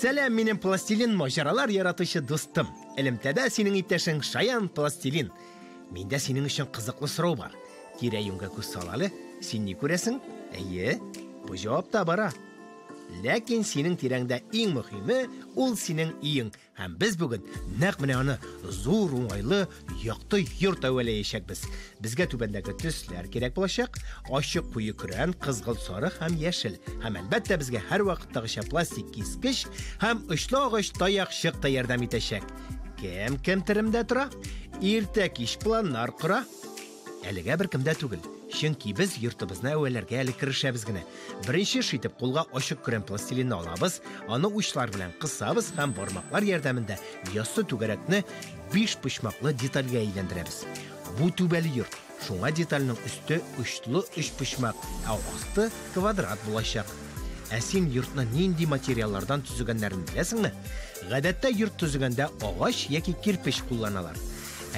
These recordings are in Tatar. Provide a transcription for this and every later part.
Сәлам, минем пластилин маҗаралар яратучы дустым. Элемтәдә синең иптәшең Шаян Пластилин. Миндә синең өчен кызыклы сорау бар. Тирә-юньгә күз сал әле. Син ни күрәсең? Әйе, бу җавап та бара. Ләкин синең тирәңдә иң мөһиме ул синең өең. Һәм без бүген нәкъ менә аны зур, уңайлы, якты йорт әвәләячәкбез. Безгә түбәндәге төсләр кирәк булачак: ачык куе көрән, кызгылт сары һәм яшел. Һәм әлбәттә безгә һәрвакыттагыча пластик кискеч һәм очлы агач таякчык та ярдәм итәчәк. Кем кем теремдә тора? Иртә кич планнар кора. Әлегә беркем дә түгел. Чөнки без йортыбызны әвәләргә әле керешәбез генә. Беренче эш итеп кулга ачык көрән пластилинны алабыз, аны учлар белән кысабыз һәм бармаклар ярдәмендә яссы түгәрәкне биш почмаклы детальгә әйләндерәбез. Бу түбәле йорт, шуңа детальнең өсте очлы өчпочмак, ә асты квадрат булачак. Ә син йортны нинди материаллардан төзегәннәрен беләсеңме? Гадәттә йорт төзегәндә агач яки кирпеч кулланалар.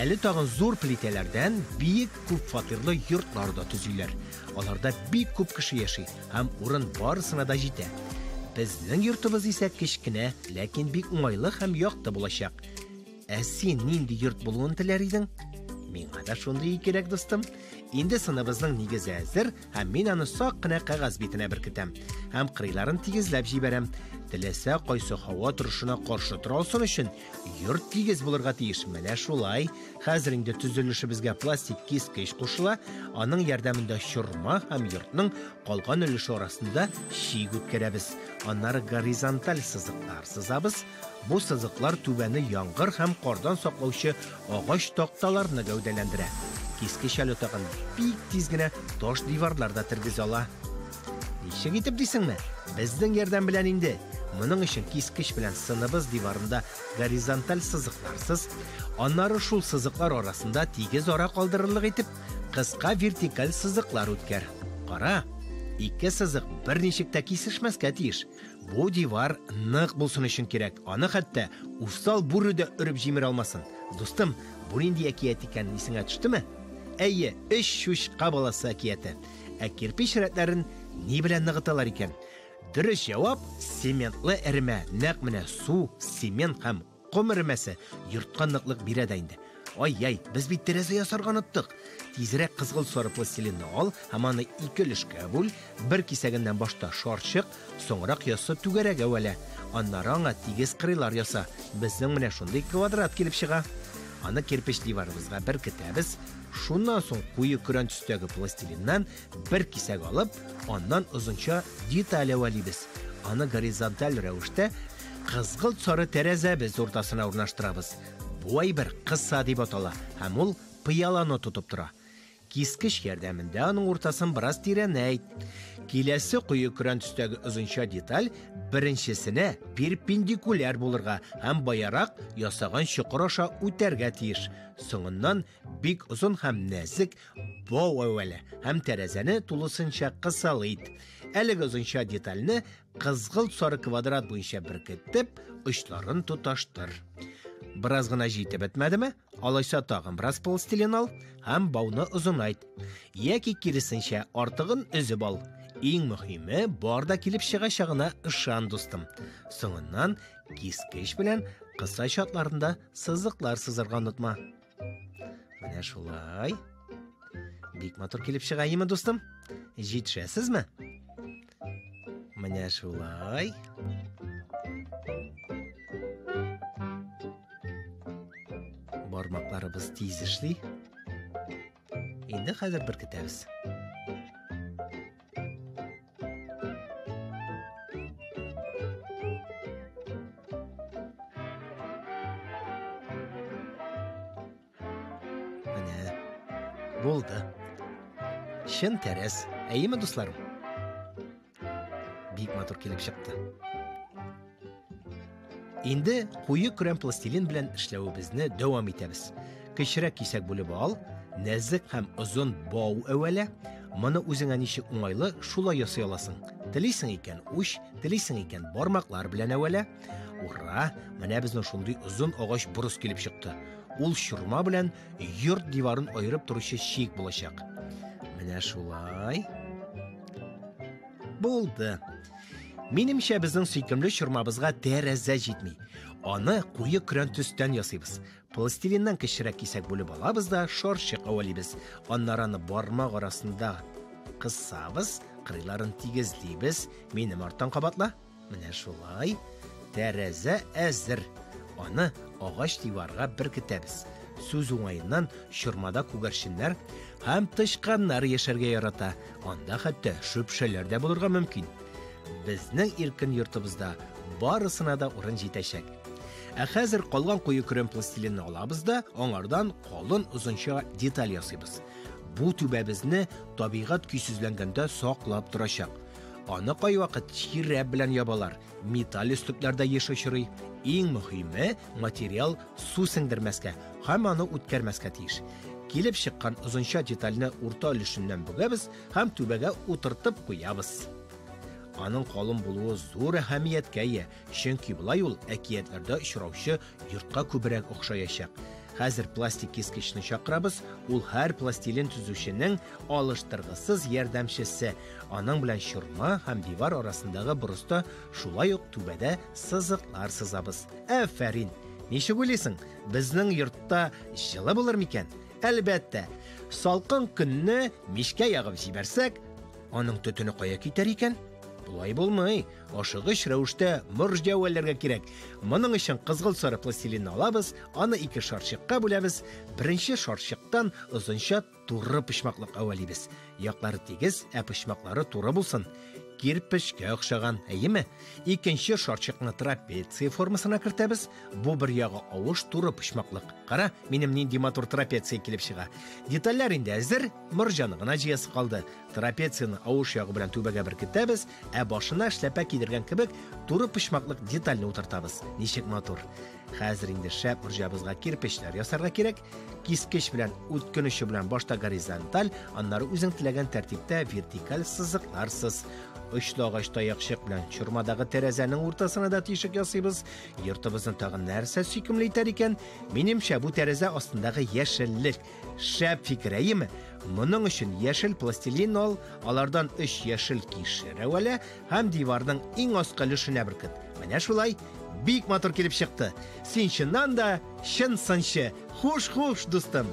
Әле тагын зур плитәләрдән биек күп фатирлы йортлар да төзиләр. Аларда бик күп кеше яши һәм урын барысына да җитә. Безнең йортыбыз исә кечкенә, ләкин бик уңайлы һәм якты булачак. Ә син нинди йорт булуын теләр идең? Миңа да шундый кирәк, дустым. Инде сыныбызның нигезе әзер, һәм мин аны сак кына кәгазь битенә беркетәм һәм кырыйларын тигезләп җибәрәм. Теләсә кайсы һава торышына каршы тора алсын өчен йорт тигез булырга тиеш. Менә шулай. Хәзер инде төзелешебезгә пластик кискеч кушыла. Аның ярдәмендә чорма һәм йортның калган өлеше арасында чик үткәрәбез. Аннары горизонталь сызыклар сызабыз. Бу сызыклар түбәне яңгыр һәм кардан саклаучы агач такталарны гәүдәләндерә. Кискеч әле тагын бик тиз генә таш диварлар да тергезә ала. Ничек итеп дисеңме? Безнең ярдәм белән инде. Моның өчен кискеч белән сыныбыз диварында горизонталь сызыкларсыз, аннары шул сызыклар арасында тигез ара калдырырлык итеп, кыска вертикаль сызыклар үткәр. Кара, ике сызык берничек тә кисешмәскә тиеш. Бу дивар нык булсын өчен кирәк. Аны хәтта усал бүре дә өреп җимерә алмасын. Дустым, бу нинди әкият икән, исеңә төштеме? Әйе, өч чучка баласы әкияте. Ә кирпеч рәтләрен ни белән ныгыталар икән? Дөрес җавап цементлы эремә. Нәкъ менә су, цемент һәм ком эремәсе йортка ныклык бирә дә инде. Ай-яй, без бит тәрәзә ясарга оныттык. Тизрәк кызгылт сары пластилинны ал һәм аны ике өлешкә бүл. Бер кисәгеннән башта шарчык, соңрак яссы түгәрәк әвәлә. Аннары аңа тигез кырыйлар яса. Безнең менә шундый квадрат килеп чыга. Аны кирпеч диварыбызга беркетәбез. Шуннан соң куе көрән төстәге пластилиннан бер кисәк алып, аннан озынча деталь әвәлибез. Аны горизонталь рәвештә кызгылт сары тәрәзәбез уртасына урнаштырабыз. Бу әйбер кыса дип атала һәм ул пыяланы тотып тора. Кискеч ярдәмендә аның уртасын бераз тирәнәйт. Киләсе куе көрән төстәге озынча деталь беренчесенә перпендикуляр булырга һәм баярак ясаган чокыр аша үтәргә тиеш. Соңыннан бик озын һәм нәзек бау әвәлә һәм тәрәзәне тулысынча кысалыйт. Әлеге озынча детальне кызгылт сары квадрат буенча беркетеп, очларын тоташтыр. Бераз гына җитеп бетмәдеме? Алайса тагын бераз пластилин ал һәм бауны озынайт. Яки киресенчә, артыгын өзеп ал. Иң мөһиме, бар да килеп чыгачагына ышан, дустым. Соңыннан кискеч белән кыса чатларында сызыклар сызырга онытма. Менә шулай. Бик матур килеп чыга, име, дустым? Җитешәсезме? Менә шулай. Бармакларыбыз тиз эшли. Инде хәзер беркетәбез. Менә булды. Чын тәрәз. Әйеме, дусларым? Бик матур килеп чыкты. Инде куе көрән пластилин белән эшләвебезне дәвам итәбез. Кечерәк кисәк бүлеп ал, нәзек һәм озын бау әвәлә. Моны үзеңә ничек уңайлы, шулай ясый аласың. Телисең икән уч, телисең икән бармаклар белән әвәлә. Ура! Менә безнең шундый озын агач борыс килеп чыкты. Ул чорма белән йорт диварын аерып торучы чик булачак. Менә шулай. Булды. Минемчә, безнең сөйкемле чормабызга тәрәзә җитми. Аны куе көрән төстән ясыйбыз. Пластилиннан кечерәк кисәк бүлеп алабыз да шарчык әвәлибез. Аннары аны бармак арасында кысабыз, кырыйларын тигезлибез. Минем арттан кабатла. Менә шулай. Тәрәзә әзер. Аны агач диварга беркетәбез. Сүз уңаеннан, чормада күгәрченнәр һәм тычканнар яшәргә ярата. Анда хәтта шөпшәләр дә булырга мөмкин. Безнең иркен йортыбызда барысына да урын җитәчәк. Ә хәзер калган куе көрән пластилинны алабыз да, аңардан калын озынча деталь ясыйбыз. Бу түбәбезне табигать көйсезләнгәндә саклап торачак. Аны кайвакыт чирәп белән ябалар, металл өслекләр дә еш очрый. Иң мөһиме, материал су сеңдермәскә һәм аны үткәрмәскә тиеш. Килеп чыккан озынча детальне урта өлешеннән бөгәбез һәм түбәгә утыртып куябыз. Аның калын булуы зур әһәмияткә ия, чөнки болай ул әкиятләрдә очраучы йортка күбрәк охшаячак. Хәзер пластик кискечне чакырабыз, ул һәр пластилин төзүченең алыштыргысыз ярдәмчесе. Аның белән чорма һәм дивар арасындагы борыста шулай ук түбәдә сызыклар сызабыз. Афәрин! Ничек уйлыйсың, безнең йортта җылы булыр микән? Әлбәттә, салкын көнне мичкә ягып җибәрсәк, аның төтене кая китәр икән? Болай булмый. Ашыгыч рәвештә морҗа әвәләргә кирәк. Моның өчен кызгылт сары пластилинны алабыз, аны ике шарчыкка бүләбез. Беренче шарчыктан озынча туры почмаклык әвәлибез. Яклары тигез, ә почмаклары туры булсын. Кирпечкә охшаган, әйеме? Икенче шарчыкны трапеция формасына кертәбез. Бу бер ягы авыш туры почмаклык. Кара, минем нинди матур трапеция килеп чыга. Детальләр инде әзер, морҗаны гына җыясы калды. Трапецияны авыш ягы белән түбәгә беркетәбез, ә башына эшләпә кидергән кебек туры почмаклык детальне утыртабыз. Ничек матур. Хәзер инде шәп морҗабызга кирпечләр ясарга кирәк. Кискеч белән үткен очы белән башта горизонталь, аннары үзең теләгән тәртиптә вертикаль сызыклар сыз. Очлы агач таякчык белән чормадагы тәрәзәнең уртасына да тишек ясыйбыз. Йортыбызны тагын нәрсә сөйкемле итәр икән? Минемчә, бу тәрәзә астындагы яшеллек. Шәп фикер, әйеме? Моның өчен яшел пластилин ал, алардан 3 яшел кишер әвәлә һәм диварның иң аскы өлешенә беркет. Менә шулай бик матур килеп чыкты. Син чыннан да чын сынчы. Хуш-хуш, дустым.